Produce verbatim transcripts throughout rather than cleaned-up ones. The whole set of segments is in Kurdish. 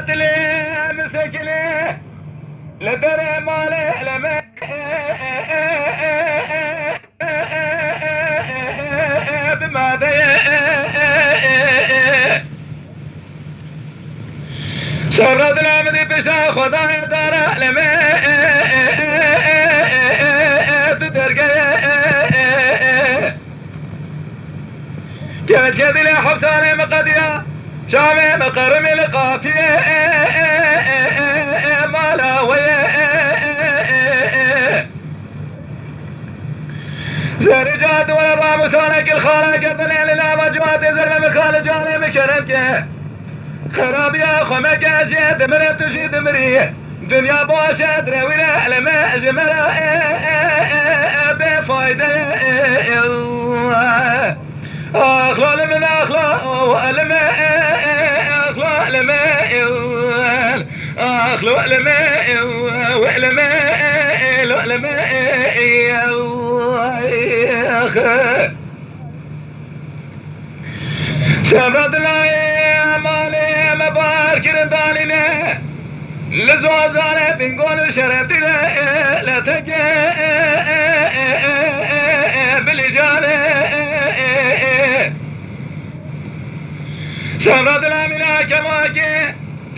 Dilê misekine li derê malê leme bi madeyê. Sabra dila min dî pişta Xwedayê dara leme tu dergeyê. Keçke dilê heft salê min qediya, çavê min qerimî li qafiyê mala we ye. Zerî ca tu were ramusalek il xala kerdinê li nava ciwatê zerme min kale canê min kerem ke. Xerabiya xwe meke, ez jê dimirim, tu jî dimirî. Dinya baş e, direwîne, li me, ji me re, e, e, e, e, bê fayde ye, e, e, e. Axlo li min, axlo, o, li me, e, e, e, axlo li me, e, e, axlo li me, e, e, we li me, e, e, lo li me, e, e, e, ax. Sebra dilayê malê me bar kirin dalîne. Li zozane bingol û şeretîne le teke bilîcane. Sebra dila mîna kemake.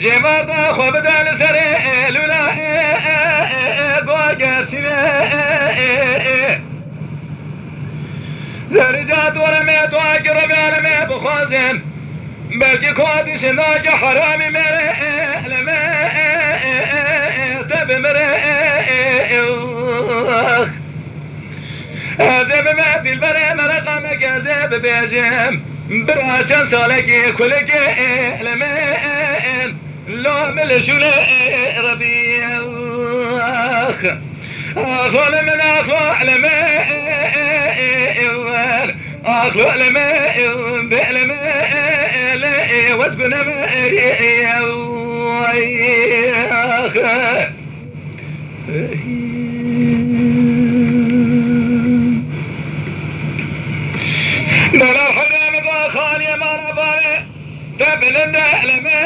Cêvar da xwe bide li serê lûla go gerçîne. Zerîca tu were me dua ki Rebî alemê bixwazin. Belkî ku dişindaki heramî mere leme te bimire. Ez ê bime dîlberê mereqa me ke ez ê bibêjim. Bira çend salekî kulikê leme lo min li şûlê Rebî. Ax. Axlo li min, axlo li min, axlo li min, bê li min, lê wez gune min, ax. Delal heyranê ba xaliyê mala bavê. Te bilinde leme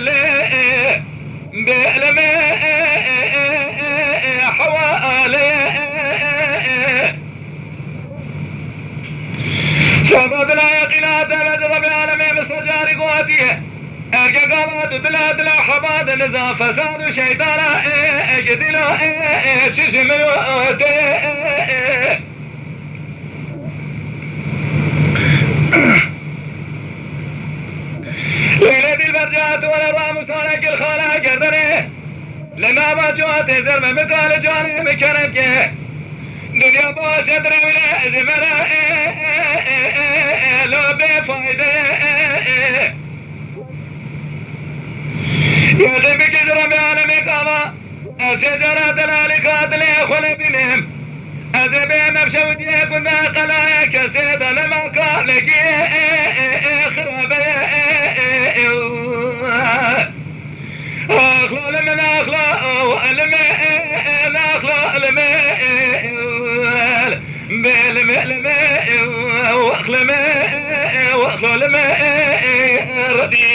lê bê leme hewale. Şahbadila yeqîna te ve Rebê alemê mistecarî gotiye. Erge gava tu dila dila heba de niza fesad û şeytana eke dilo çi ji min û te. Leyla dilber cahat were ba musane gil xala gerdene. Li nava ciwatê zer me mikale canê min kerem ke. Dinya baş e direwile ji me re lo bê fayde ye. Yaqîn bike ji Rebê alemê gava. Ez ê cara delalîka dilê xwe lê bînim. Ez ê bêm ev şewitiyê gunda qelayê kesê de nema kalekî xirabe. Axlo li min, axlo li min, axlo li min, bê li min, li min, wax li min, waxlo li min, redî.